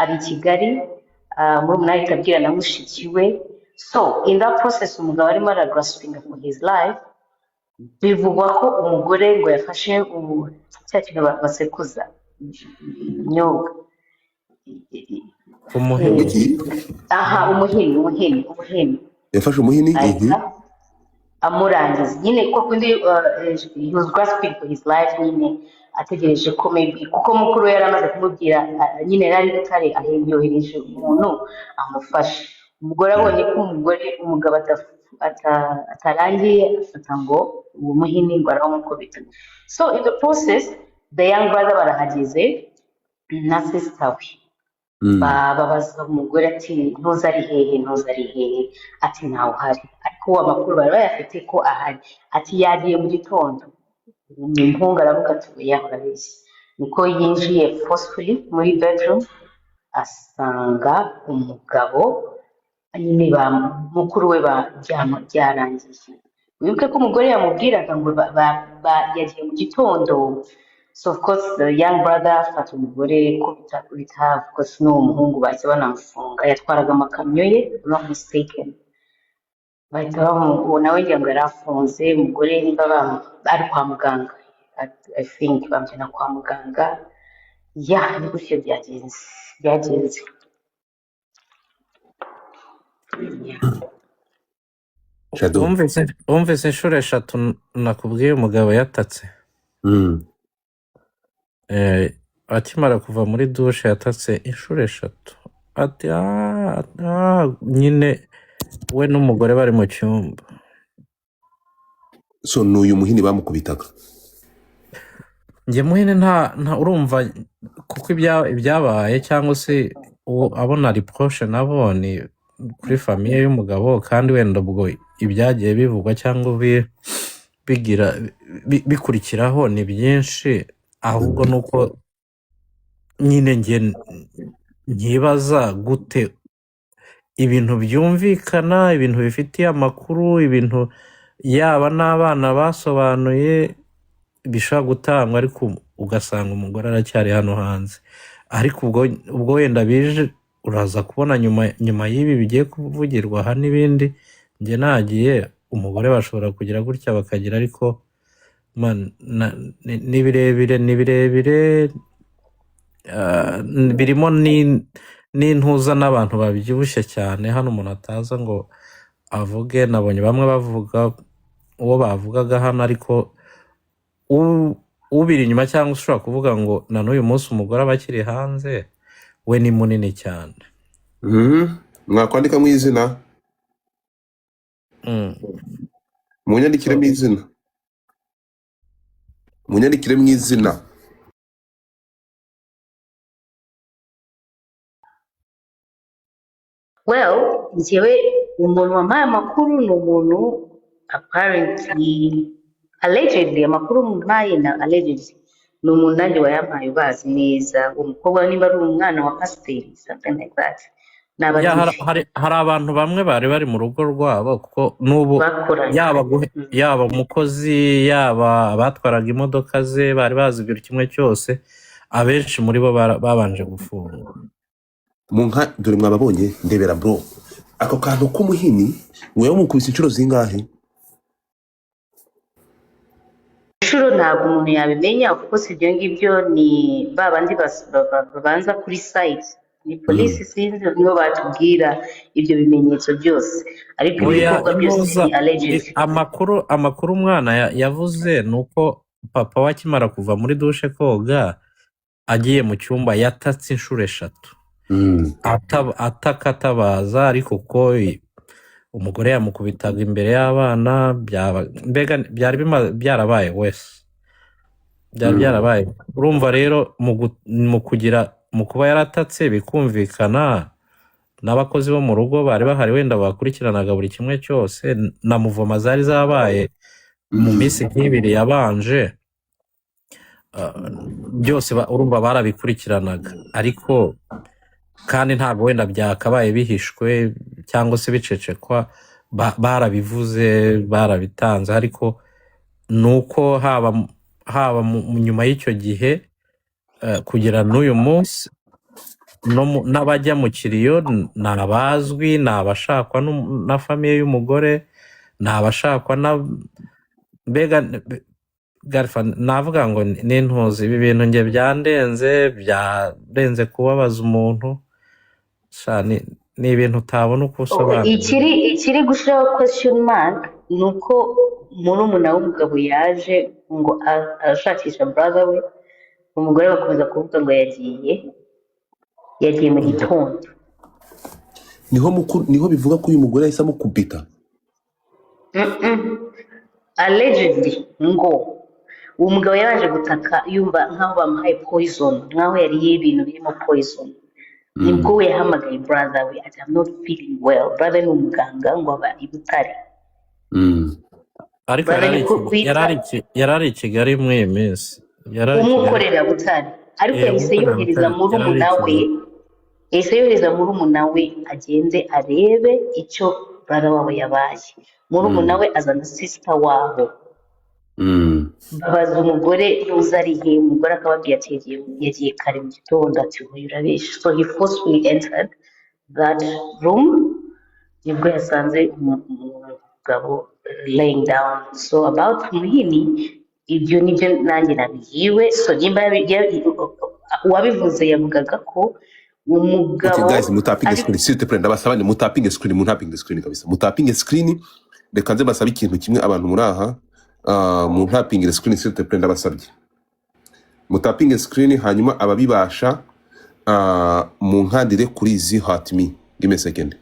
Ari i Kigali. Murumuna we ahita abwira na mushiki we. So in that process, umugabo arimo aragraspinga for his life. Bivugwa ko umugore ngo yafashe ubu cya kintu basekuza imyuga. Umuhini. Iki? Aha, umuhini, umuhini. Yafashe umuhini. Ahita amurangiza nyine ko kundi he was grasping for his life nyine, ategereje ko maybe, kuko mukuru we yari amaze kumubwira, nyine yari ari Butare, yohereje umuntu amufasha. Umugore abonye ko umugabo atarangiye, afata ngo uwo muhini ngo arawumukubita. So in the process, the young brother barahageze na sister we. Babaza umugore ati: "Ntuzi ari hehe? Ntuzi ari hehe?" Ati: "Ntawe uhari." Ariko uwo amakuru bari bayafite ko ahari. Ati: "Yagiye mu gitondo." Umuhungu aravuga ati: "Oya, urabeshya." Niko yinjiye forcefully muri bedroom, asanga umugabo nyine ba mukuru we byarangiye. Wibuke ko umugore yamubwiraga ngo yagiye mu gitondo. So of course the young brother afata umugore, kubita kubita. Of course n'uwo muhungu bahise banamufunga, yatwaraga amakamyo ye, if I'm not mistaken. Bahita uwo nawe ngira ngo yari afunze. Umugore nimba ari kwa muganga, I think bamujyana kwa muganga. Ya, ni gutyo byagenze. Yeah. Jado. Wumvise inshuro eshatu nakubwiye umugabo yatatse. Akimara kuva muri dushe yatatse inshuro eshatu, ati "Ah, ah," nyine we n'umugore bari mu cyumba. So ni uyu muhini bamukubitaga? Njye muhini nta urumva, kuko ibyabaye cyangwa se uwo abona reproche nabo ni kuri famille y'umugabo, kandi wenda ubwo ibyagiye bivugwa cyangwa bigira bikurikiraho ni byinshi. Ahubwo ni uko nyine njye nkibaza gute ibintu byumvikana, ibintu bifitiye amakuru, ibintu yaba n'abana basobanuye bishobora gutangwa, ariko ugasanga umugore aracyari hano hanze. Ariko ubwo wenda bije uraza kubona nyuma y'ibi bigiye kuvugirwa aha n'ibindi, njye nagiye, umugore bashobora kugira gutya bakagira, ariko man, ni birebire, ni birebire, birimo n'intuza n'abantu babyibushye cyane. Hano umuntu ataza ngo avuge, nabonye bamwe bavuga uwo bavugaga hano, ariko ubiri inyuma cyangwa ushobora kuvuga ngo na n'uyu munsi umugore aba akiri hanze, we ni munini cyane. Mwakwandika mu izina. Munyandikire mu izina, munyandikire mu izina. Well, njyewe umuntu wampaye amakuru ni umuntu apparently, allegedly, amakuru mpaye na allegedly ni umuntu nanjye wayampaye ubazi neza uwo mukobwa, niba ari umwana wa pasiteri, something like that. Ni Ya, abadive. hari abantu bamwe bari bari mu rugo rwabo, kuko n'ubu bakoranye. Yaba umukozi, yaba abatwaraga imodoka ze, bari bazi buri kimwe cyose. Abenshi muri bo babanje gufungwa. Mu nka dore mwababonye, ndebera bro, ako kantu k'umuhini ngo yamukubise inshuro zingahe? Inshuro ntabwo umuntu yabimenya kuko si ibyo ngibyo, ni ba bandi babanza kuri site, ni polisi, sinzi, nibo batubwira ibyo bimenyetso byose, ariko ibi Oya, bikorwa byose intuza ni alleged. Amakuru umwana yavuze ni uko papa we akimara kuva muri dushe koga agiye mu cyumba yatatse inshuro eshatu, ataka atabaza, ariko ko umugore yamukubitaga imbere y'abana, mbega byari byarabaye wese, byari byarabaye. Urumva rero mu kugira, mu kuba yaratatse, bikumvikana n'abakozi bo mu rugo bari bahari, wenda bakurikiranaga buri kimwe cyose na muvoma zari zabaye mu minsi nk'ibiri yabanje, byose urumva barabikurikiranaga. Ariko kandi ntabwo wenda byakabaye bihishwe cyangwa se bicecekwa, barabivuze, barabitanze. Ariko ni uko haba nyuma y'icyo gihe, kugera n'uyu munsi. No n'abajya mu kiriyo ni abazwi, ni abashakwa na famille y'umugore, ni abashakwa na mbega Garfa, navuga ngo ni intuzi. Ibi bintu njye byandenze, byarenze kubabaza umuntu. Sha, ni ibintu utabona uko usobanura. Ikiri gushyiraho question mark ni uko murumuna w'umugabo yaje ngo ashakisha brother we, umugore bakomeza kuvuga ngo yagiye mu gitondo. Niho mukuru, niho bivuga ko uyu mugore yahise amukubita. Allegedly ngo uwo mugabo yabanje gutaka yumva nk'aho bamuhaye poison, nk'aho yariye ibintu birimo poison. Nibwo we yahamagaye brother we ati: "I'm not feeling well." Brother ni umuganga, ngo aba i Butare. Ariko Brother yari ari niko yari kwita ari yari ari i Kigali muri iyi minsi, yari ari i umwe Kigali. Ukorera Butare, ariko yahise umukorera yohereza Butare, yari ari i murumuna we. Kigali. Yahise yohereza murumuna we agende arebe icyo brother wabo yabaye. Murumuna we azana sister wabo. Babaza umugore ntuzi ari he, umugore akababwira ati yagiye kare mu gitondo, ati uyu urabesha. So he forcefully entered that room, nibwo yasanze umugabo laying down. So about Muhini, ibyo nibyo nanjye nabwiwe. So nimba uwabivuze yavugaga ko Okay, umugabo guys, mutapinge ari screen, s'il te plaît. Ndabasaba ni mutapinge screen, mutapinge screen kabisa, mutapinge screen. Reka nze basabe ikintu kimwe, abantu muri aha, muntapingire screen, s'il te plaît. Ndabasabye mutapinge screen, hanyuma ababibasha munkandire kuri izi heart me. Give me a second.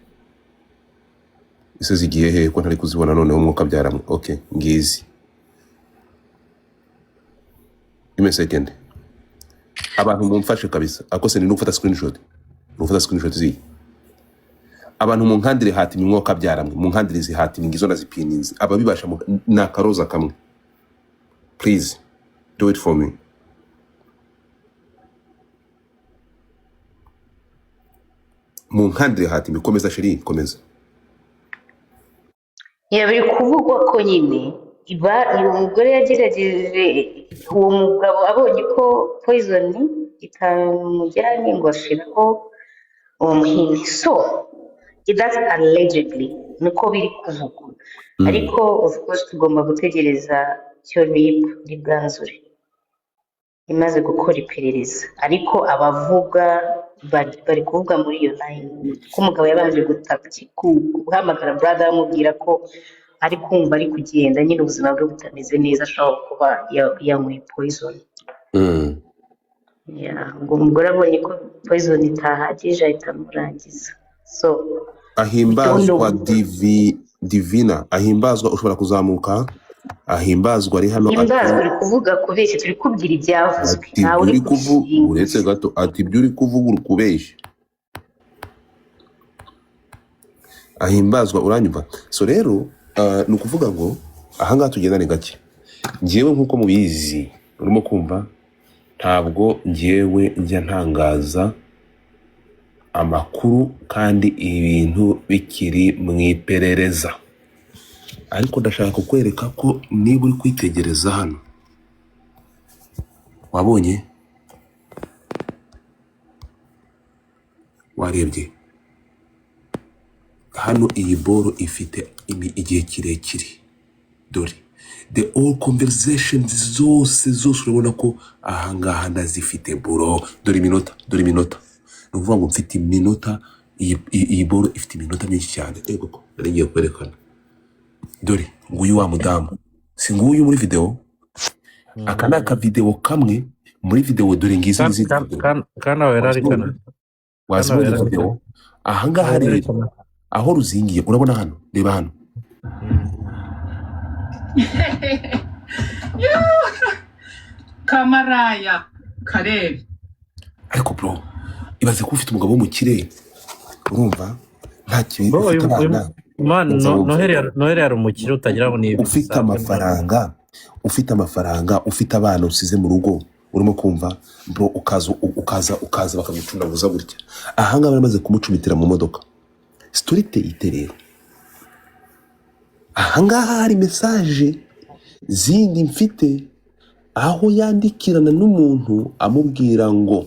Ese zigiye hehe ko ntari kuzibona? Noneho umwuka byaramwe. Okay, ngizi. Give me a second. Abantu mumfashe kabisa. Ako se ni gufata screenshot, ni gufata screenshot ziyi. Abantu munkandire heart me, mwuka byaramwe, munkandire izi heart me, ngizo nazipininze. Ababibasha ni akaroza kamwe. Please do it for me. Munkandire heart me. Komeza chérie, komeza. Ya, biri kuvugwa ko nyine iba uwo mugore yagerageje, uwo mugabo abonye ko poison itamujyanye ngo ashiraho uwo muhini. So that's allegedly, niko biri kuvugwa. Ariko of course tugomba gutegereza icyo RIB bwanzure imaze gukora iperereza. Ariko abavuga bari kuvuga muri iyo line ko umugabo yabanje guhamagara brother amubwira ko ari kumva ari kugenda nyine ubuzima bwe butameze neza, ashobora kuba yanyweye poison. Yeah, ngo umugore abonye ko poison itahagije ahita amurangiza. So we don't Ahimbazwa know. Divi Divina, ahimbazwa, ushobora kuzamuka. Ahimbazwa ari hano, ati Himbazwa, uri kuvuga kubeshya, turi kubwira ibyavuzwe. Ati Ntawe ibyo uri uri kuvuga, uretse kubishinga. gato, ati ibyo uri kuvuga uri kubeshya. Ahimbazwa, uranyumva? So rero ni ukuvuga ngo ahangaha tugendane gake. Njyewe nk'uko mubizi, urimo kumva, ntabwo njyewe njya ntangaza amakuru kandi ibintu bikiri mu iperereza, ariko ndashaka kukwereka ko niba uri kwitegereza hano, wabonye, warebye hano, iyi boro ifite igihe kirekire. Dore the all conversations zose zose, urabona ko ahangaha ndazifite bro. Dore iminota, dore iminota. Ni ukuvuga ngo mfite iminota, iyi boro ifite iminota myinshi cyane. Ego ko nari ngiye kwerekana. Dore nguyu wa mudamu, si nguyu muri video? Aka ni akavidewo kamwe muri video. Dore ngizi n'izindi video. Kana Wazibonye? wererekana kana. Wazibonye? Wererekana. Video ahangaha rero wererekana. Aho ruzingiye, urabona hano, reba hano. Kamaraya karebe. Ariko bro, ibaze ko ufite umugabo w'umukire, urumva, nta kintu Bro, ufite uyu abana man umva wumve. Noheli yari umukire utagira ngo ni ibintu Ufite bisanzwe, man. amafaranga, ufite amafaranga, ufite abana usize mu rugo, urimo kumva bro? Ukaza bakagucunaguza gutya. Ahangaha baramaze kumucumitira mu modoka. Story iteye ite rero? Ahangaha hari message zindi mfite aho yandikirana n'umuntu amubwira ngo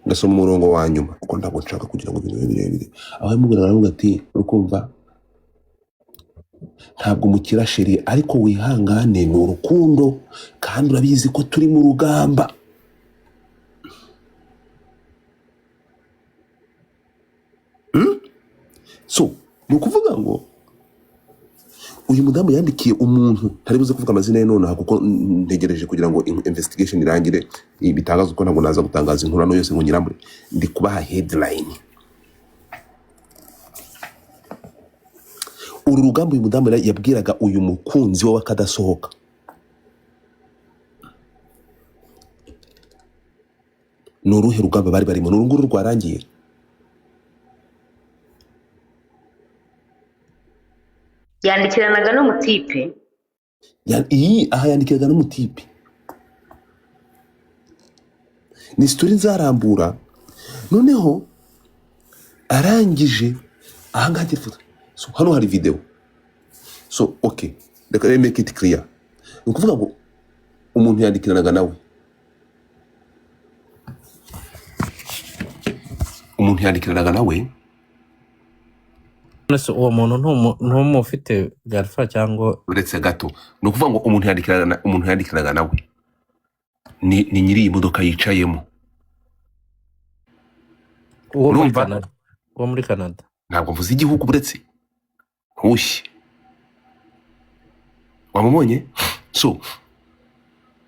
Ndasoma umurongo wa nyuma kuko ntabwo nshaka kugira ngo ibintu bibe birebire. Aho yamubwiraga aravuga ati urukumva ntabwo mukira sheri, ariko wihangane, ni urukundo kandi urabizi ko turi mu rugamba. So ni ukuvuga ngo uyu mudamu yandikiye umuntu ntari buze kuvuga amazina ye nonaha kuko ntegereje kugira ngo investigation irangire bitangazwe, kuko ntabwo naza gutangaza inkuru hano yose ngo nyirambure. Ndi kubaha headline. Uru rugamba uyu mudamu yabwiraga uyu mukunzi we w'akadasohoka ni uruhe rugamba bari barimo? Ni uru nguru rwarangiye. Yandikiranaga n'umutipe. Iyi aha yandikiraga n'umutipe, ni story nzarambura. Noneho arangije ahangaha agira ifoto. So hano hari video. So okay, reka let me make it clear. Ni ukuvuga ngo umuntu yandikiranaga nawe, umuntu yandikiranaga nawe. None se uwo muntu ntumufite garfa cyangwa? Uretse gato, ni ukuvuga ngo umuntu yandikiranaga nawe ni nyiri iyi modoka yicayemo. Uwo muri Urumva? Canada, uwo muri Canada. Ntabwo mvuze igihugu, uretse ntushye wamubonye. So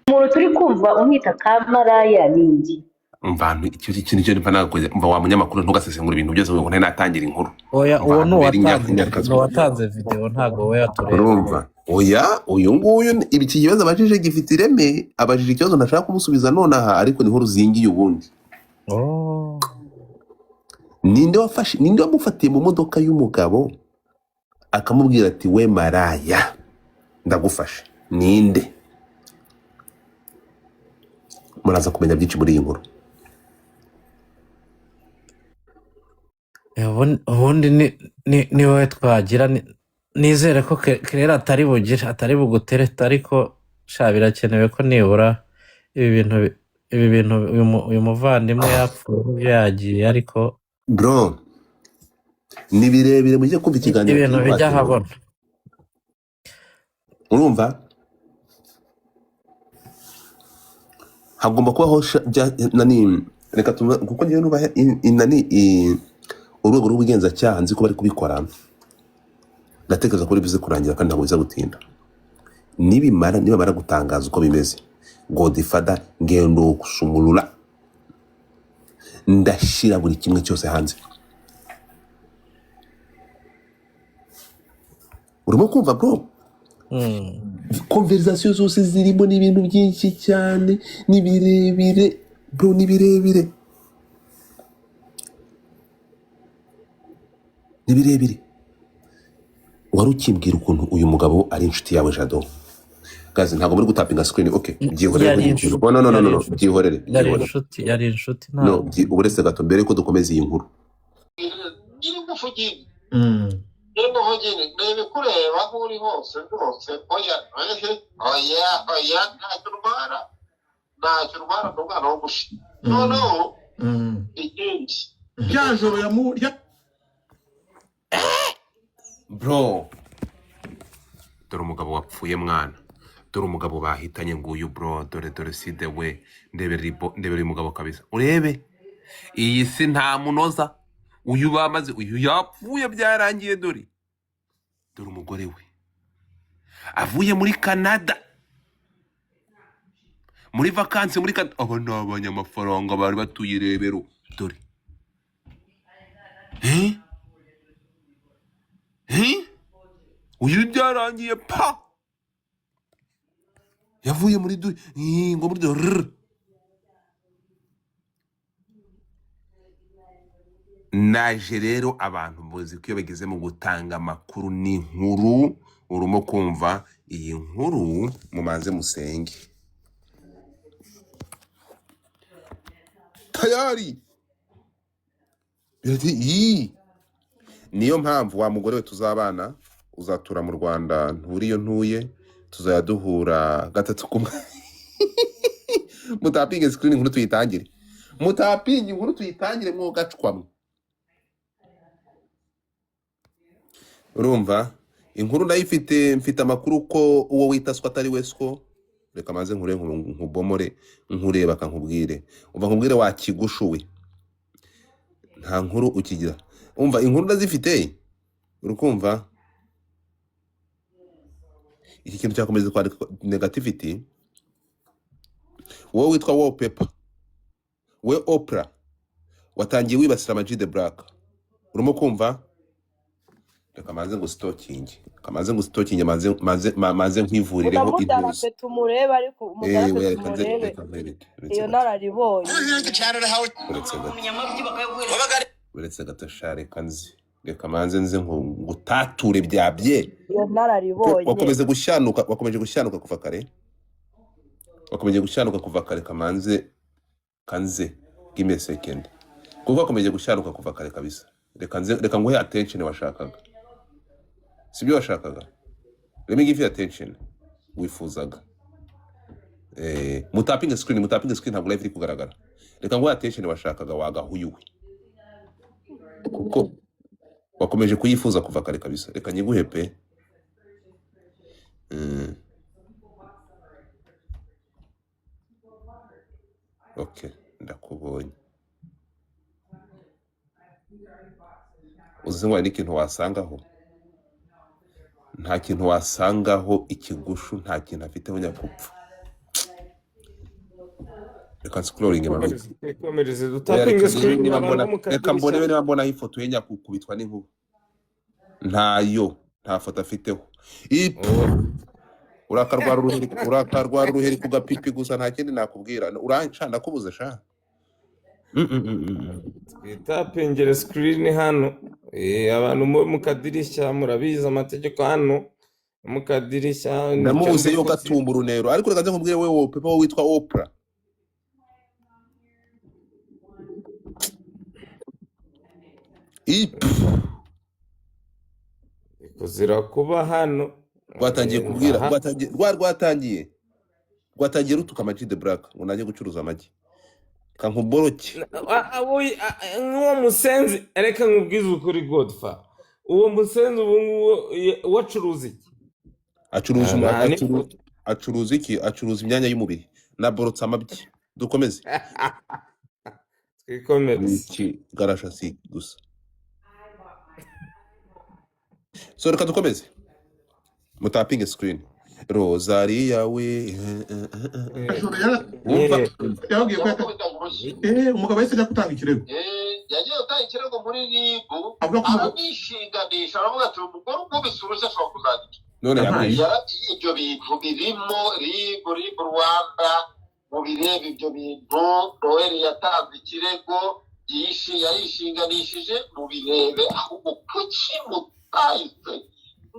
Umuntu turi kumva umwita kamaraya ni njye. Mva icyo kintu cyo mva nakoze, mva wa munyamakuru, ntugasesengura ibintu byose ngo ntari natangira inkuru. Oya, Mva uwo ni mbere uwatanze, nyakazi. ni uwatanze video, ntabwo we yatureba. Urumva, oya, uyu nguyu iki kibazo abajije gifite ireme. Abajije ikibazo ntashaka kumusubiza nonaha, ariko niho ruzingiye ubundi. Oh. Ninde wafashe, ninde wamufatiye mu modoka y'umugabo akamubwira ati we maraya ndagufashe? Ninde? Muraza kumenya byinshi muri iyi nkuru. Ubundi ni wowe twagira nizere ko Claire atari bugire, atari bugutereta, ariko sha birakenewe ko nibura ibi bintu uyu muvandimwe yapfuye n'ibyo yagiye, ariko bro, ni birebire, mujye kumva ikiganiro ibintu kiri bijya kwakira. ahabona. Urumva hagomba kubaho nani, reka kuko njyewe nubaha nani urwego rw'ubugenzacyaha, nzi ko bari kubikora, ndatekereza ko bize kurangira kandi ntabwo biza gutinda. Nibamara gutangaza uko bimeze, Godfather ngendo kusumulula, ndashyira buri kimwe cyose hanze. Urimo kumva bro? Conversation zose zirimo ni ibintu byinshi cyane, ni birebire bro, ni birebire, ni birebire. Wari ukimbwira ukuntu uyu mugabo ari inshuti yawe Jado. Guys, ntabwo muri gutapinga screen. Okay, byihorere. Yari Kuri inshuti, no no no no yari no, inshuti, byihorere, yari byihorere. inshuti, yari inshuti No, ntabwo. uretse gato mbere ko dukomeza iyi nkuru. Iri ibikureba aho uri hose rwose. Oya oya oya, ntacyo urwara, ntacyo urwara, ni umwana wo gushira. Noneho ikindi rya joro yamu rya Bro, dore umugabo wapfuye mwana, dore umugabo bahitanye nguyu bro, dore dore side we, ndebera ndebera uyu mugabo kabisa, urebe iyi si nta munoza uyu bamaze, uyu yapfuye byarangiye. Dore dore umugore we avuye muri Canada muri vakansi muri Canada. Aba ni abanyamafaranga bari batuye irebero. Dore eh eh, uyu byarangiye pa, yavuye muri du ngo muri du rr. Naje rero abantu muzi ko iyo bageze mu gutanga amakuru n'inkuru, urimo kumva iyi nkuru, mumanze musenge tayari. Birati iyi niyo mpamvu wa mugore we tuzabana, uzatura mu Rwanda, nturi iyo ntuye, tuzajya duhura gatatu kumwe. Mutapinge screen inkuru tuyitangire. Mutapinga inkuru tuyitangire mwogacwamwe. Urumva inkuru ndayifite, mfite amakuru ko uwo wita siko atari we siko. Reka maze nkure nkubomore nkureba kankubwire. Umva nkubwire wakigushuwe, nta nkuru ukigira. Umva inkuru ndazifite, urukumva iki kintu cyakomeza kwandika negativity. Wowe witwa wallpaper, we Oprah, watangiye wibasira Ama G The Black, urimo kumva? Reka maze ngo sitokinge, kamaze ngo sitokinge, maze nkwivurireho Unamudarape intuzi. tumurebe, ariko umudarape Ewe reka nze tumurebe. Reka nkwereke, uretse Iyo gato, nararibonye. uretse gato, uretse gato sha, reka nze, reka manze nze ngutature byabye. Iyo nararibonye. Wakomeje gushyanuka, wakomeje gushyanuka kuva kare, wakomeje gushyanuka kuva kare. Kamanze kanze, give me a second, kuko wakomeje gushyanuka kuva kare kabisa. Reka nze, reka nguhe attention washakaga, sibyo washakaga? Let me give you attention wifuzaga. Mutapinge screen, mutapinge screen, ntabwo live iri kugaragara. Reka nguhe attention washakaga wagahuyuwe, kuko wakomeje kuyifuza kuva kare kabisa. Reka nyiguhe pe. Okay, ndakubonye. Uzi ngo hari n'ikintu wasangaho? Nta kintu wasangaho, ikigushu nta kintu afiteho nyakupfa. Reka nscrolling manuke. Twikomereze, Oya, dutapinge reka ndebe screen niba abantu mbona, bo mu reka mbonebe kadirishya. niba mbonaho ifoto ye nyakukubitwa n'inkuba. Ntayo, nta foto afiteho. Ipfu, Oh. urakarwara uruheri, urakarwara uruheri ku gapipi gusa, nta kindi nakubwira. Uranca ndakubuze sha. Twitapingire screen hano. Abantu mu kadirishya murabizi amategeko hano mu kadirishya nicyo Ndamubuze yo mbikoze. gatumba urunero. Ariko reka nze nkubwire wewe wallpaper, wowe witwa Oprah. Ipfu, Kuzira kuba hano. rwatangiye kubwira, Aha. rwatangiye rwatangiye rutuka Ama G The Black ngo najye gucuruza amagi kankuboroke. Nk'uwo musenzi, reka nkubwize ukuri Godfa, uwo musenzi ubu ngubu wacuruza iki? Acuruza Nta n'ifoto. acuruza iki? Acuruza imyanya y'umubiri na borotse amabyi. Dukomeze. Twikomereze. Iki garasha si gusa. So reka dukomeze. Mutapinge screen. Rosaria we. Joro Wumva yarababwiye ko Yamukubitaga urushyi. umugabo yahise ajya gutanga ikirego. Yagiye gutanga ikirego muri RIB, Avuga ko umugabo aranishinganisha, aravuga ati umugore ukubise urushyi ashobora kuzagira. None yampaye. yamwishe. Ibyo bintu birimo RIB, RIB Rwanda, mubirebe ibyo bintu. Noel yatanze ikirego, yarishinganishije, mubirebe. Ahubwo kuki mutahise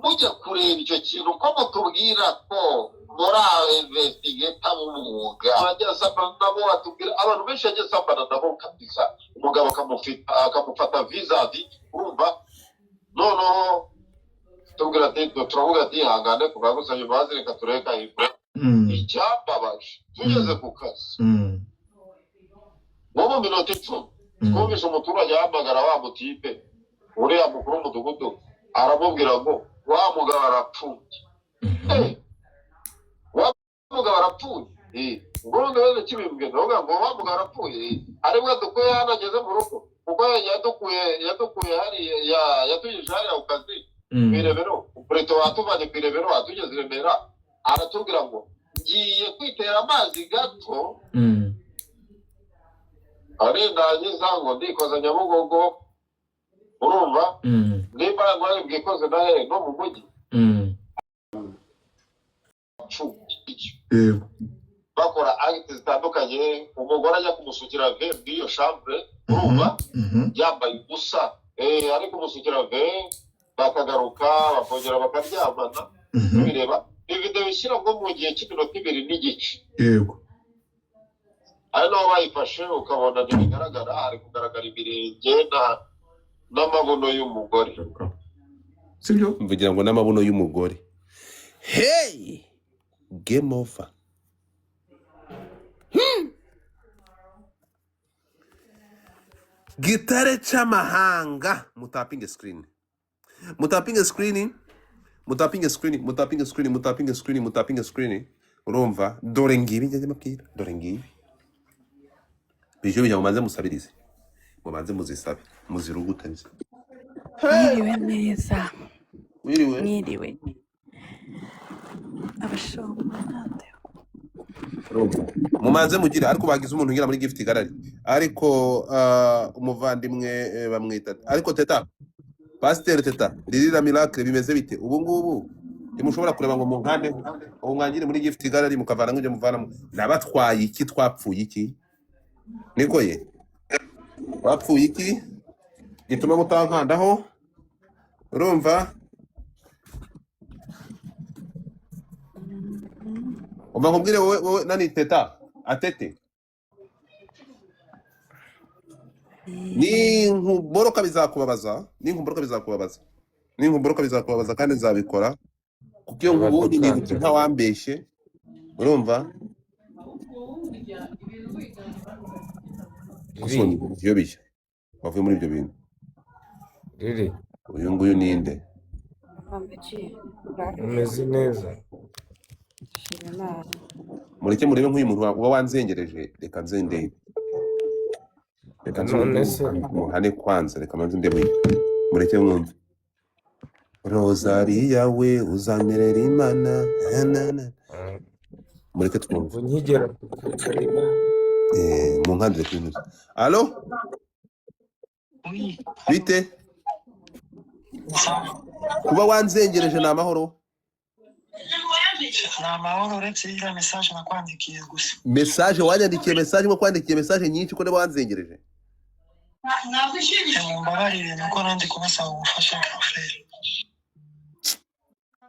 mujya kureba icyo kintu, ko mutubwira ko muri investigator b'umwuga? Abagiye asambana nabo, atubwira abantu benshi yagiye asambana nabo kabisa, umugabo akamufata vis-a-vis, urumva? Noneho tubwira ati, turavuga ati ihangane kuva gusaba imbabazi, reka turebe kahirwe. Icyambabaje, tugeze ku kazi nko mu minota 10, twumvise umuturage ahamagara wa mutipe uriya mukuru w'umudugudu, aramubwira ngo wa mugabo arapfuye. Wa mugabo arapfuye. Ubwo wundi wese kibimbwira, ndavuga ngo wa mugabo arapfuye. Aribwo dukuye hano ageze mu rugo, kuko yadukuye hariya, yatugejeje hariya ku kazi ku Irebero. Perezida watuvanye ku Irebero atugeze i Remera, aratubwira ngo ngiye kwitera amazi gato, arindangiza ngo ndikoza Nyabugogo, urumva? Nimba mwari bwikoze nahe no mu mujyi. Yego. Bakora acte zitandukanye, umugore ajya kumusukira ve muri iyo chambre, urumva? Yambaye ubusa, ari kumusukira ve, bakagaruka bakongera bakaryamana. Tubireba ni video ishyira nko mu gihe cy'iminota ibiri n'igice. Yego. Ari naho bayifashe ukabona ntibigaragara, hari kugaragara ibirenge n'amabuno y'umugore. Sibyo? Mvugira ngo n'amabuno y'umugore. Hey! Game over. Gitare c'amahanga, mutapinge screen, mutapinge screen, mutapinge screen, mutapinge screen, mutapinge screen, mutapinge screen. Urumva, dore ngibi njye mabwira, dore ngibi bijyo bijya, mubanze musabirize, mubanze muzisabe, muzirugute. Mwiriwe neza. Wiriwe. Mwiriwe abashomana. Urumva, mumanze mugire, ariko bagize umuntu ugira muri gift gallery, ariko umuvandimwe bamwita ariko Teta, Pasiteri Teta Ririra Miracle, bimeze bite ubu ngubu? Ntimushobora kureba ngo munkande ubu mwangire muri gift gallery, mukavana nk'ibyo muvanamo. Nabatwaye iki? Twapfuye iki? Niko ye, wapfuye iki gituma mutankandaho? Urumva, umva nkubwire wowe, wowe nani, Teta atete, ninkuboroka bizakubabaza, ninkuboroka bizakubabaza, ninkuboroka bizakubabaza, kandi nzabikora kuko iyo nkubonye nibutse Badukandira. Ntawambeshye, urumva? Riri. Gusonga iyo bijya wavuye muri ibyo bintu. Riri. Uyu nguyu ninde? Umeze neza? Shima Imana. Mureke murebe nk'uyu muntu uba wanzengereje. Reka nze ndebe, reka nze None se muhane kwanza, reka manze ndebe uyu. Mureke mwumve Rozariya we uzamerera Imana na, na, na. Mureke twumve. Ubu nkigera ku kagari. Munkandire kuri ntuzi. Alo, bite? Kuba wanzengereje ni amahoro? Ni amahoro, uretse iriya message nakwandikiye gusa. Message wanyandikiye, message nko kwandikiye message nyinshi, ko niba wanzengereje. Mumbabarire, nuko nandi kubasaba ubufasha, frere.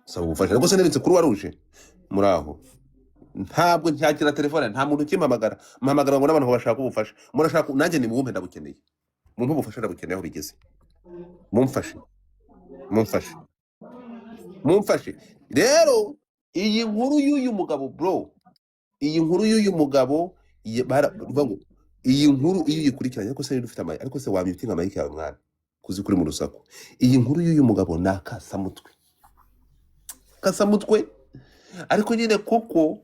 Saba ubufasha, ariko se neretse kuri waruje muri aho, ntabwo ncyakira telefone, nta muntu ukimpamagara. Mpamagara ngo n'abantu bashaka ubufasha, murashaka nanjye nimwumpe, ndabukeneye, mumpe ubufasha, ndabukeneye aho bigeze, mumfashe, mumfashe, mumfashe. Rero iyi nkuru y'uyu mugabo, bro, iyi nkuru y'uyu mugabo bivuga ngo iyi nkuru iyo uyikurikiranye, ariko se niba ufite amayi, ariko se wamwitinga amayike yawe mwana kuzi kuri mu rusaku. Iyi nkuru y'uyu mugabo ni akasamutwe, kasamutwe, ariko nyine kuko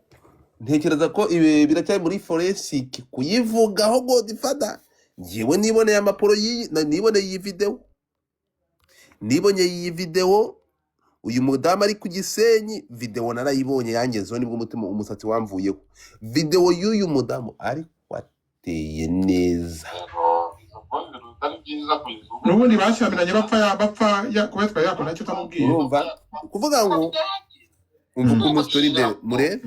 ntekereza ko ibi biracyari muri forensic kuyivugaho. Godfather, njyewe niboneye amaporo y'iyi niboneye iyi video, niboneye iyi video uyu mudamu ari ku Gisenyi. Video narayibonye, yangezeho nibwo umutima umusatsi wamvuyeho. Video y'uyu mudamu ariko ateye neza. N'ubundi bashyamiranye bapfa bapfa kuba yatwaye yako nacyo utamubwiye. Urumva, kuvuga ngo umva ukuntu story imbere murebe.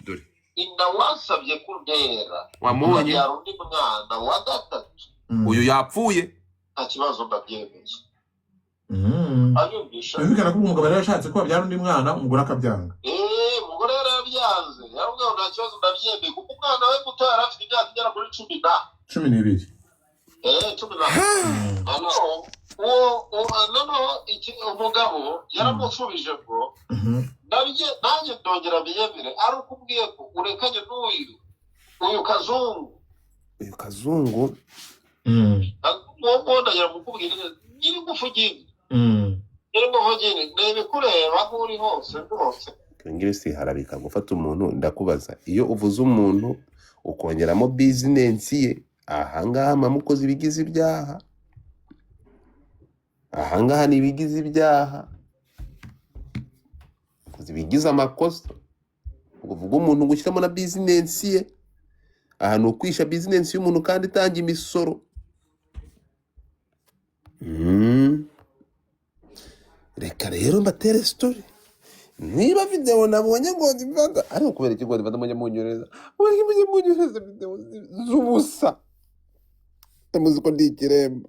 Dore inda wansabye kuntera wamubonye ukabyara undi mwana wa gatatu. Uyu yapfuye. Nta kibazo, ndabyemeye, abyumvisha. Byumvikana ko umugabo yari yashatse ko babyara undi mwana, umugore akabyanga. Eee, umugore yarabyanze, yaramubwiye ngo nta kibazo, ndabyemeye, kuko umwana we muto yari afite imyaka igera kuri cumi na 12. 10 na noneho uwo noneho umugabo yaramusubije ngo nanjye ndongera mbiyemere ari uko umbwiye ko urekanye n'uyu uyu kazungu. Uyu kazungu. Uwo nguwo ndagira mukubwira nyiri ngufu nyinshi, nyiri ngufu nyinshi, ni ibikureba aho uri hose rwose. Ngiri si harabika gufata umuntu. Ndakubaza, iyo uvuze umuntu ukongeramo bizinesi ye, ahangaha mamukoze ibigize ibyaha, ahangaha ni ibigize ibyaha, ukoze ibigize amakosa. Uvuga umuntu gushyiramo na bizinesi ye, aha ni ukwisha bizinesi y'umuntu kandi itanga imisoro. Reka rero mbatere story niba videwo nabonye Godfather, ariko kubera iki Godfather mujya munyohereza, mujya munyohereza videwo z'ubusa? Muzi ko ndi ikiremba,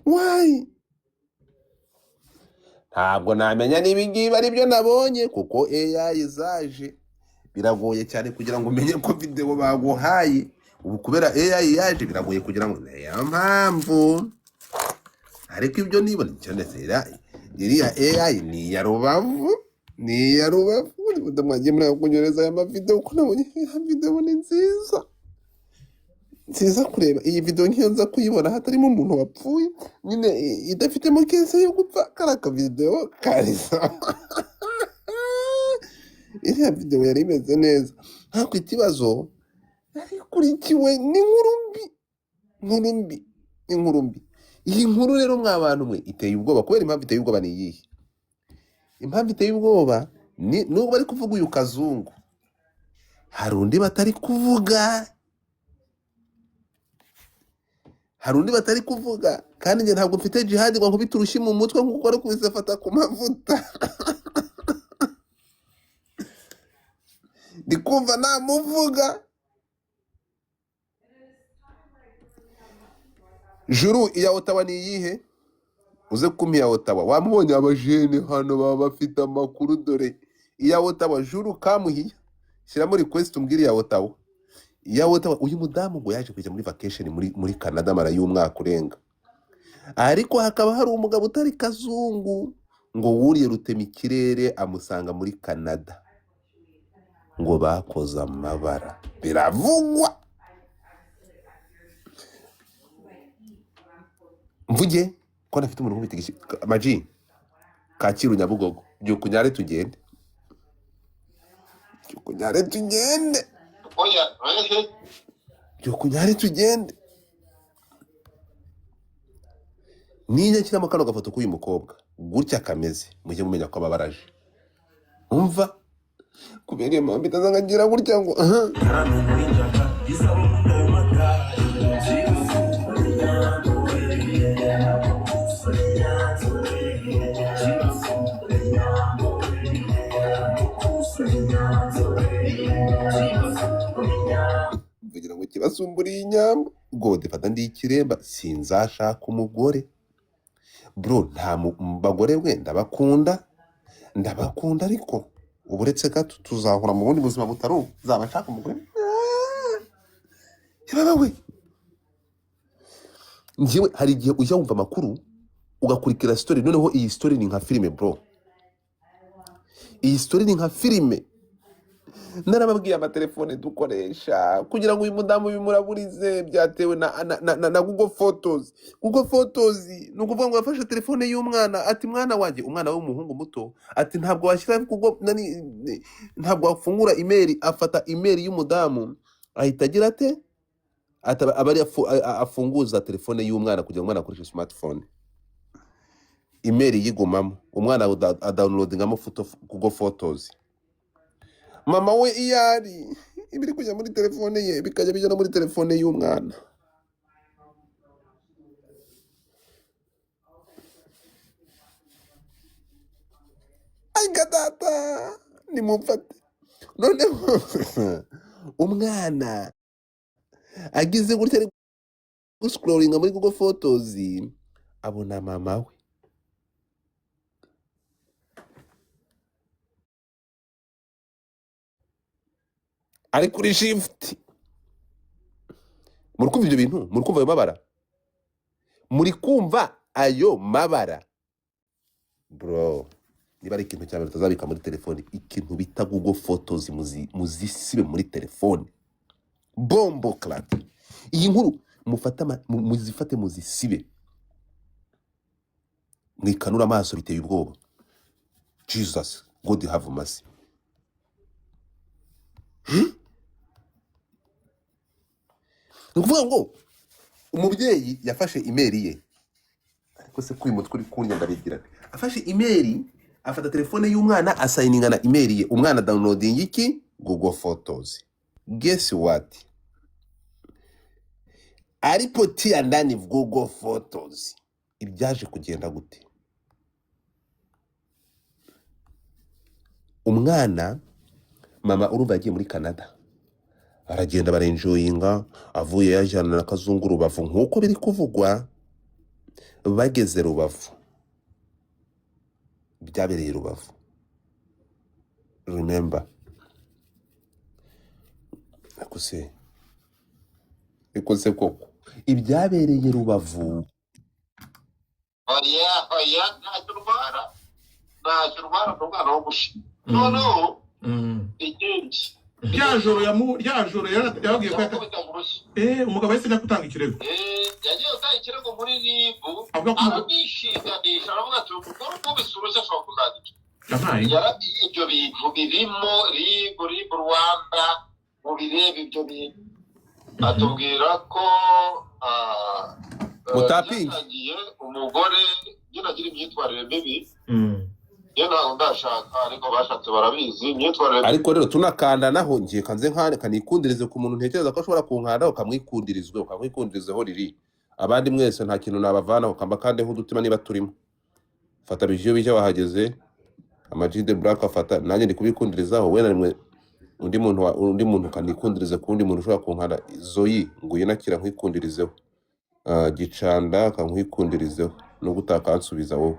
why? Ntabwo namenya niba ngibi ari byo nabonye, kuko AI zaje, biragoye cyane kugira ngo umenye ko videwo baguhaye ubu, kubera AI yaje biragoye kugira ngo, niyo mpamvu. Ariko ibyo nibona cyane iriya AI ni iya Rubavu, ni iya Rubavu. Mwagiye muri kunyohereza aya mavideo, ko nabonye aya video ni nziza. Nziza kureba iyi video nk'iyo nza kuyibona hatarimo umuntu wapfuye nyine idafitemo case yo gupfa, kariya kavideo kari sawa. Iriya video yari imeze neza, ariko ikibazo yari ikurikiwe n'inkuru mbi, inkuru mbi, inkuru mbi. Iyi nkuru rero mwa bantu mwe iteye ubwoba. Kubera impamvu iteye ubwoba ni iyihe? Impamvu iteye ubwoba ni nubwo bari kuvuga uyu Kazungu, hari undi batari kuvuga, hari undi batari kuvuga. Kandi njye ntabwo mfite jihadi ngo nkubite urushyi mu mutwe nk'uko wari kubise fata ku mavuta. Ndi kumva namuvuga. Juru, iya Ottawa ni iyihe? Uze kumpa iya Ottawa. Wamubonye abajene hano baba bafite amakuru. Dore iya Ottawa, Juru kamuhiya, shyiramo request umbwire iya Ottawa. Iya Ottawa, uyu mudamu ngo yaje kujya muri vacation muri Canada mara y'umwaka urenga, ariko hakaba hari umugabo utari Kazungu ngo wuriye rutema ikirere amusanga muri Canada, ngo bakoze amabara biravugwa. Mvuge ko ntafite umuntu nkubita amaji Kacyiru Nyabugogo, byuka unyare tugende, byuka unyare tugende, Oya, ehe. byuka unyare tugende. Niba nshyiramo kano gafoto k'uyu mukobwa gutya kameze, mujye mumenya ko ababaraje. Umva kubera iyo mpamvu itaza nkagira gutya ngo aha. Kugira ngo kibasumburiye inyambo gode fata ndi ikiremba, sinzashaka umugore bro. Nta bagore we ndabakunda, ndabakunda, ariko ubu uretse gato tuzahura mu bundi buzima butari ubu, nzaba nshaka umugore. Yababa we, njyewe hari igihe ujya wumva amakuru ugakurikira story. Noneho iyi story ni nka filime bro, iyi story ni nka filime. Narababwiye amatelefone dukoresha kugira ngo uyu mudamu bimuraburize byatewe na Google Photos. Google Photos ni ukuvuga ngo yafashe telefone y'umwana ati mwana wanjye, umwana w'umuhungu muto, ati ntabwo washyira Google nani, ntabwo wafungura email. Afata email y'umudamu ahita agira ate, aba ari afunguza telefone y'umwana kugira ngo umwana akoreshe smartphone, email yigumamo, umwana adownloadingamo Google Photos. Mama we iyo ari ibiri kujya muri telefone ye bikajya bijya no muri telefone y'umwana. Ariko data nimumfate. Noneho umwana agize gutya ari guscrollinga muri Google Photos, abona mama we ari kuri shift. Muri kumva ibyo bintu? Muri kumva ayo mabara? Muri kumva ayo mabara bro? Niba ari ikintu cya mbere utazabika muri telefone, ikintu bita Google Photos, muzisibe muri telefone. Bombo clad. Iyi nkuru mufate muzifate muzisibe, mwikanura amaso, biteye ubwoba. Jesus God have mercy. Ni ukuvuga ngo umubyeyi yafashe email ye, ariko se kuri mutwe uri kunya ndabigira nte? Afashe email, afata telefone y'umwana asayininga na email ye, umwana downloading iki? Google Photos. Guess what? Alipotia ndani Google Photos. Ibyaje kugenda gute? Umwana mama urumva yagiye muri Canada, aragenda barenjoyinga, avuye yajyana na Kazungu Rubavu nk'uko biri kuvugwa. Bageze Rubavu, byabereye Rubavu, remember. Ariko se bikoze koko ibyabereye Rubavu? Oya, oya, ntacyo urwara, ntacyo urwara, ni umwana wo gushima. Noneho ikindi Rya joro rya joro yababwiye ko yamukubitaga urushyi. Umugabo yahise ajya gutanga ikirego. Yagiye gutanga ikirego muri RIB. Avuga ko aranishinganisha, aravuga ati: "Umugore ukubise urushyi ashobora kuzagica." Yampaye. Ibyo bintu birimo RIB, RIB Rwanda, mubirebe ibyo bintu. Atubwira ko Mutapinge. Byatangiye umugore nyine agira imyitwarire mibi. Njye ntabwo ndashaka, ariko bashatse barabizi imyitwarire. Ariko rero tunakandanaho, ngiye kanze nkane kanikundirize ku muntu ntekereza ko ashobora kunkandaho, kamwikundirizwe, kamwikundirizeho riri. Abandi mwese nta kintu nabavanaho, kamba kandeho udutima niba turimo. Fata bijiyo bijya wahageze, Ama-G The Black afata, nanjye ndi kubikundirizaho. Wenda nimwe undi muntu undi muntu kanikundirize ku wundi muntu ushobora kunkanda. Zoyi nguye nakira nkwikundirizeho. Gicanda kankwikundirizeho nubwo utakansubiza wowe.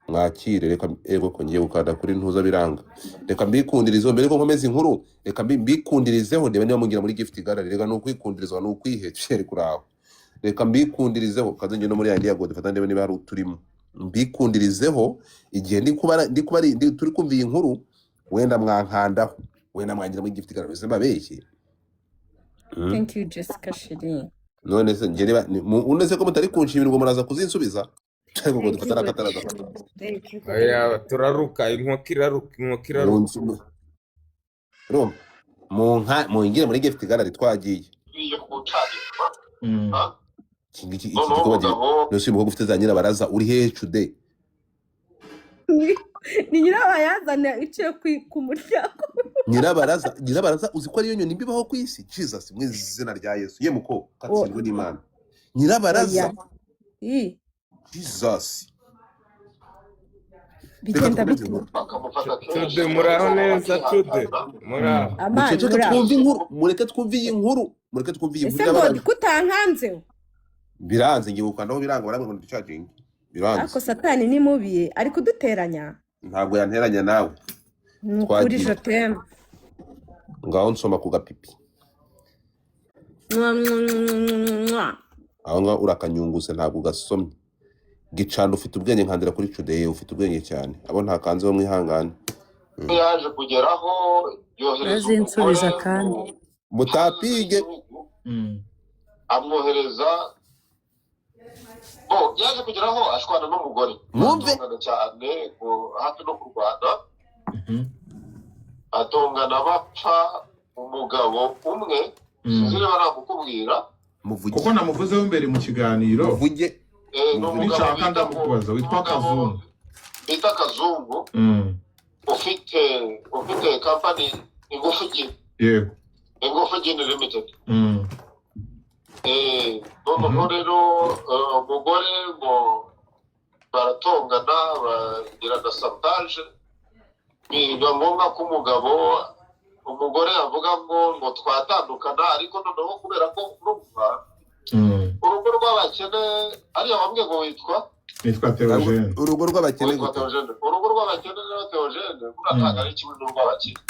Mwakire reka ego ko ngiye gukanda kuri ntuza biranga. Reka mbikundirizeho mbere ko nkomeza inkuru. Reka mbikundirizeho ndebe niba mugira muri gift gallery. Reka ni ukwikundirizwa, ni ukwihekera kuri aho. Reka mbikundirizeho kaze njye no muri yandi ya Godfather ndebe niba hari uturimo. Mbikundirizeho igihe ndi kuba ndi kuba turi kumva iyi nkuru, wenda mwankandaho, wenda mwangira muri gift gallery. Se mbabeshye? Thank you, Jessica Shirin. None se njye niba unese ko mutari kunshimira, ubwo muraza kuzinsubiza, ariko Thank you, Godfather akataraza. Thank you. Oya, turaruka, inkoko iraruka, inkoko iraruka. Urumva mu nka mungire muri gift gallery twagiye. Iyo gucanirwa. Iki ngiki, iki Noneho gikorwa umugabo nose uyu mukobwa ufite za nyirabaraza uri hehe cude? Ni nyirabayazana iciye ku muryango. Nyirabaraza, nyirabaraza, uzi ko ariyo nyoni mbibaho ku isi? Jesus, mu izina rya Yesu, ye muko katsindwe n'Imana. Nyirabaraza. Oya. I, Jesus, reka bigenda dukomeze bite? inkuru. Bakamufata kenshi. Cude, muraho neza, Cude, muraho. Amani. Muceceke. Muraho. Twumve inkuru, mureke twumve iyi nkuru, mureke twumve iyi nkuru. Ese Irababaje. Godi kutankanzeho? Biranze, ngiye gukandaho biranga, barambwira ngo ndicaginge, biranze. Ariko Satani ni mubi, ari kuduteranya. Ntabwo yanteranya nawe. Ni ukuri. Twagiye. Je t'aime. Ngaho nsoma ku gapipi. Mwa, mwa, mwa, mwa. Aho ngaho urakanyunguse, ntabwo ugasomye. Gicanda, ufite ubwenge, nkandira kuri Cude, ufite ubwenge cyane. Abo ntakanzeho mwihangane. Yaje kugeraho yohereza Bazinsubiza umugore kandi. mu hanze Mutapige. y'igihugu, amwohereza bo. Yaje kugeraho ashwana n'umugore, Mwumve. atongana cyane, hafi no kurwana, atongana bapfa umugabo umwe. Sinzi niba namukubwira. Muvuge. Kuko namuvuzeho mbere mu kiganiro. Muvuge. Ni Muvuge. umugabo Nishaka bita ngo ndamukubaza witwa umugabo Kazungu. Bita Kazungu, ufite company Ingufu Gin. Yego. Ingufu Gin Limited. Noneho rero umugore ngo baratongana, bagira na sabotage, biba ngombwa ko umugore avuga ngo twatandukana. Ariko noneho kubera ko urumva urugo rw'abakene, ariya wambwiye ngo witwa Nitwa Theogene. Urugo rw'abakene Witwa gute? Theogene. Urugo rw'abakene rero, Theogene, buriya ntabwo ari kimwe n'urw'abakire.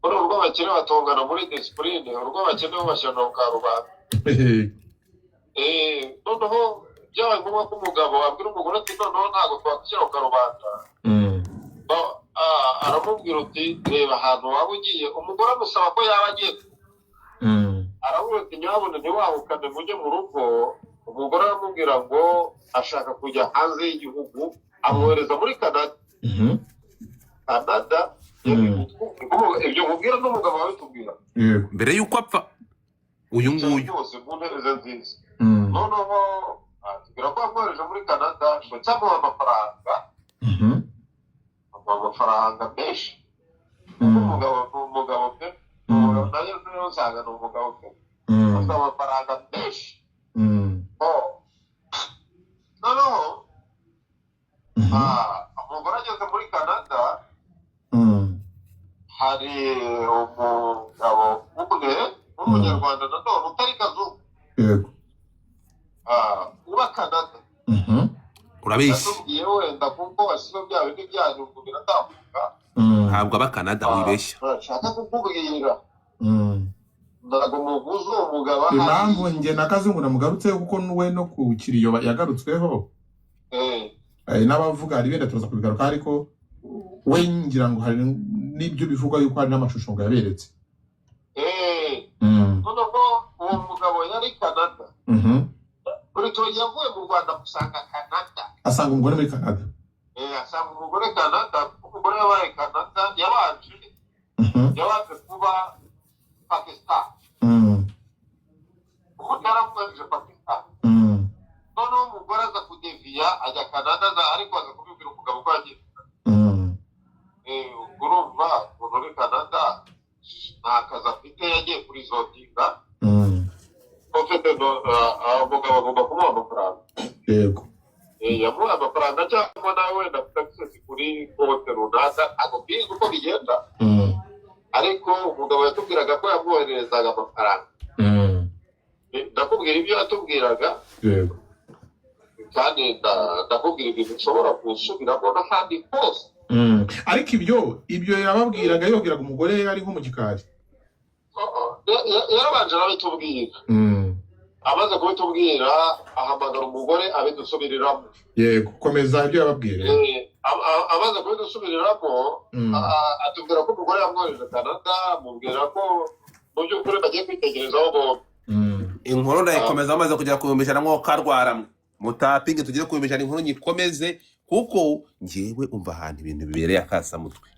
Muri uru rw'abakire batongana muri discipline, urw'abakene bo bashyira mu karubanda. Noneho byabaye ngombwa ko umugabo abwira umugore ati: "Noneho ntabwo twakwishyira ku karubanda." Aramubwira uti: "Reba ahantu waba ugiye." Umugore amusaba ko yaba agiye, aramubwira ati: "Nyabuna ntiwahukane ngo ujye mu rugo." Umugore aramubwira ngo ashaka kujya hanze y'igihugu, amwohereza muri Canada. Canada, ibyo nkubwira n'umugabo wabitubwira. Yego. Mbere y'uko apfa uyu nguyu. Rwose mu ntebe ze nziza. Noneho atubwira ko yamwohereje muri Canada ngo cyamuha amafaranga, amuha amafaranga menshi, kuko umugabo ni umugabo pe, ni umugabo nayo niyo usanga ni umugabo pe, afite amafaranga menshi. Oh. Noneho umugore ageze muri Canada, hari umugabo umwe w'umunyarwanda nanone utari Kazungu, Yego. Uba Canada. Urabeshya. Yatubwiye wenda kuko wasize bya bindi byanyu ngo biratambuka. Ntabwo aba Canada, wibeshya. Nshaka kukubwira, ntabwo muvuze uwo mugabo ahari. Impamvu njye na Kazungu namugarutseho, kuko n'uwe no ku kiriyo yagarutsweho. N'abavuga hari benda, turaza kubigaruka, ariko We ngira ngo hari n'ibyo bivugwa yuko hari n'amashusho ngo yaberetse. Noneho uwo mugabo yari Canada. Burito yavuye mu Rwanda gusanga Canada. Asanga umugore muri Canada. Asanga umugore Canada, kuko umugore yabaye Canada, yabanje kuba Pakistan. Ubundi yaramubajije Pakistan. Noneho umugore aza kudeviya ajya Canada, ariko aza kubibwira umugabo ko yagiye. Ubwo urumva umuntu uri Canada nta kazi afite, yagiye kurizotinga. Ufite umugabo agomba kumuha amafaranga. Yamuha amafaranga cyangwa nawe wenda afite access kuri konti runaka, ntabwo mbizi uko bigenda. Ariko umugabo yatubwiraga ko yamwohererezaga amafaranga. Ndakubwira ibyo yatubwiraga. Kandi ndakubwira ibintu ushobora gusubiramo n'ahandi hose. Ariko ibyo yababwiraga, yababwiraga umugore ari nko mu gikari? Oh, yarabanje arabitubwira. Amaze kubitubwira ahamagara umugore abidusubiriramo. Yego, komeza ibyo yababwiye rero. Amaze kubidusubiriramo, atubwira ko umugore yamwohereje Canada, amubwira ko mu by'ukuri bagiye kwitekerezaho bombi. Inkuru ndayikomeza bamaze kugera ku 100,000 mwo karwaramwe mutapinge tugere ku 100,000, inkuru nyikomeze kuko ngewe umva ahantu ibintu bibereye akasamutwe.